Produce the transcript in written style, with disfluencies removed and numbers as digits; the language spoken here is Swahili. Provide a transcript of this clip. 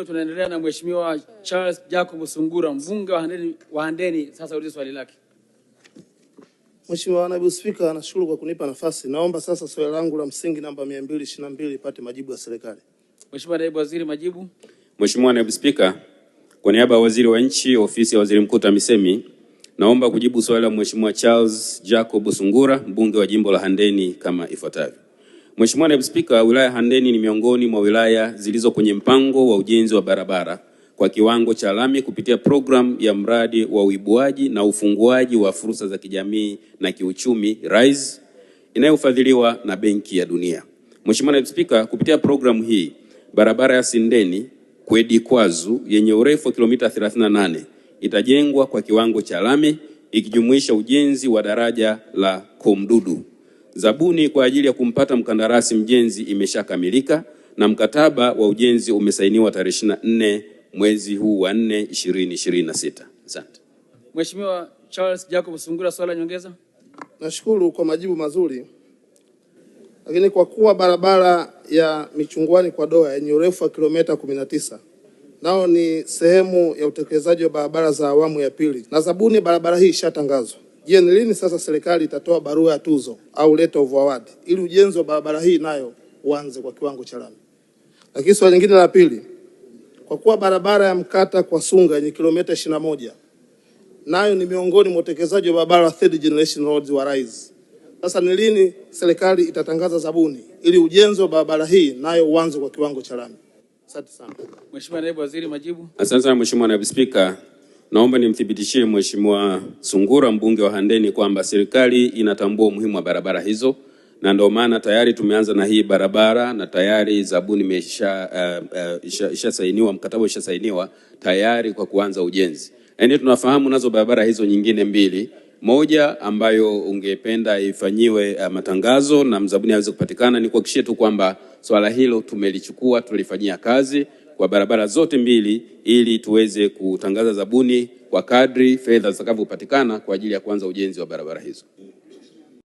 Tunaendelea na Mheshimiwa Charles Jacob Sungura, mbunge wa Handeni, sasa ulize swali lake. Mheshimiwa Naibu Spika, nashukuru kwa kunipa nafasi. Naomba sasa swali langu la msingi namba 222 ipate majibu ya serikali. Mheshimiwa Naibu Waziri, majibu. Mheshimiwa Naibu Spika, kwa niaba ya Waziri wa Nchi, Ofisi ya Waziri Mkuu TAMISEMI, naomba kujibu swali la Mheshimiwa Charles Jacob Sungura, mbunge wa jimbo la Handeni kama ifuatavyo. Mheshimiwa Naibu Spika, wilaya Handeni ni miongoni mwa wilaya zilizo kwenye mpango wa ujenzi wa barabara kwa kiwango cha lami kupitia programu ya mradi wa uibuaji na ufunguaji wa fursa za kijamii na kiuchumi RISE inayofadhiliwa na Benki ya Dunia. Mheshimiwa Naibu Spika, kupitia programu hii barabara ya Sindeni Kwedikwazu yenye urefu wa kilomita 38 itajengwa kwa kiwango cha lami ikijumuisha ujenzi wa daraja la Komdudu. Zabuni kwa ajili ya kumpata mkandarasi mjenzi imeshakamilika na mkataba wa ujenzi umesainiwa tarehe 24 mwezi huu wa 4 2026. Asante. Mheshimiwa Charles Jacob Sungura, swali la nyongeza. Nashukuru kwa majibu mazuri, lakini kwa kuwa barabara ya Michungwani kwa Doa yenye urefu wa kilomita 19 nao ni sehemu ya utekelezaji wa barabara za awamu ya pili na zabuni barabara hii ishatangazwa, je, ni lini sasa serikali itatoa barua ya tuzo au letter of award ili ujenzi wa barabara hii nayo uanze kwa kiwango cha lami? Lakini swali lingine la pili, kwa kuwa barabara ya Mkata kwa Sunga yenye kilomita 21 nayo ni miongoni mwa utekelezaji wa barabara third generation roads wa RISE, sasa ni lini serikali itatangaza zabuni ili ujenzi wa barabara hii nayo uanze kwa kiwango cha lami? Asante sana. Mheshimiwa Naibu Waziri, majibu. Asante sana Mheshimiwa Naibu Spika, naomba nimthibitishie Mheshimiwa Sungura mbunge wa Handeni kwamba serikali inatambua umuhimu wa barabara hizo na ndio maana tayari tumeanza na hii barabara na tayari zabuni imesha ishasainiwa, mkataba ushasainiwa tayari kwa kuanza ujenzi. Yaani tunafahamu nazo barabara hizo nyingine mbili, moja ambayo ungependa ifanyiwe matangazo na mzabuni aweze kupatikana. Ni kuhakikishie tu kwamba swala hilo tumelichukua, tulifanyia kazi kwa barabara zote mbili ili tuweze kutangaza zabuni kwa kadri fedha zitakavyopatikana kwa ajili ya kuanza ujenzi wa barabara hizo.